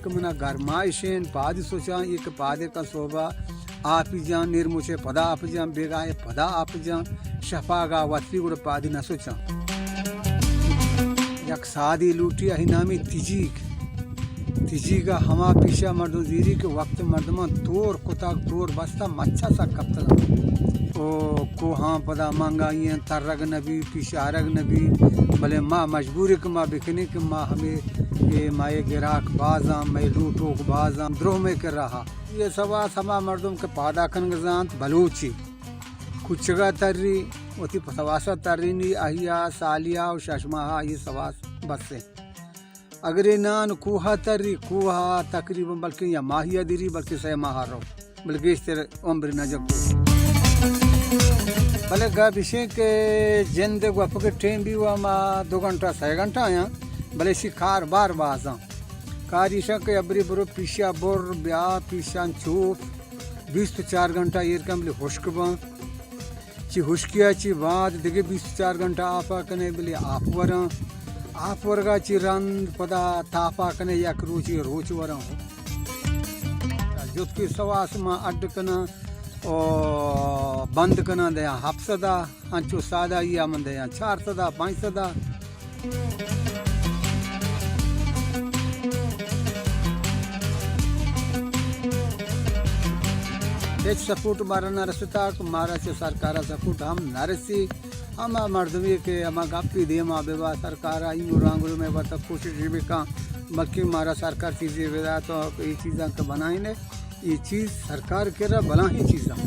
کہ منا گرمائش ایں، پادی سوچاں، اے کہ پادے کن صحبا آپی جاں، نیر مچے پدا آپ جاں، بیگاہے پدا آپ جاں، شپاگا وتی گڑا پادی نہ سوچاں۔ یک سادے لوٹی، آہی نامی تجیگ۔ تجیگا ہما پیشا مردم زیری کہ وقت مردمان تور کتگ، تور بستا، مچھا سک کپتگ۔ او کوہاں پدا مہنگائی ایں، ترگ نبی، پیشا آرگ نبی، بلے ما مجبوریں کہ ما بکنیں کہ ما ہمے، اے مئے گراک بازاں، مئے لوٹوک بازاں، دروہ مئے کرا ہا۔ اے سواس ہما مردم کہ پادا کنگ زانت، بلوچی کوچگا تری، وتی سواسا ترینی، آہیا سالیا و شش ماہا اے سواس بس ایں۔ اگر اے نان کوہا تری، کوہا تقریباً بلکیں یا ماہیا دیری، بلکیں سئے ماہا رو، بلے گیشتر عمر نہ جکو۔ بلے گپ ایشیں کہ جند گوپک ٹیم بی و ما دو گھنٹہ، سئے گھنٹہ آیاں، بلے اشی کار بار بازاں۔ کار ایشاں کہ ابری برو پیشا بر، بیا پیشان چوپ، بیست و چار گھنٹہ ایر کن بلے ہشک باں۔ چی ہشکیا چی بعد دگہ بیست و چار گھنٹہ آپا کنے بلے آپ وراں۔ آپ ورگا چی رند پدا تاپا کنے یک روچی روچ وراں۔ جتکی سواس ما اڈ کناں او بند کناں دیاں ہپت سدا، انچو سادہ یا من دیاں چار سدا، پانچ سدا۔ ہچ سپورٹ مارا نہ رستا، مارا چہ سرکارا سپورٹ ہم نہ رسی۔ ہما مردمی کہ ہما گپی دیما ببا سرکارا، اینو رانگلو میں وتا کوشش بکاں، بلکہ مارا سرکار چیزے بدا تو اے چیزاں کہ بنائینے، اے چیز سرکار کرا بلاہیں چیزاں۔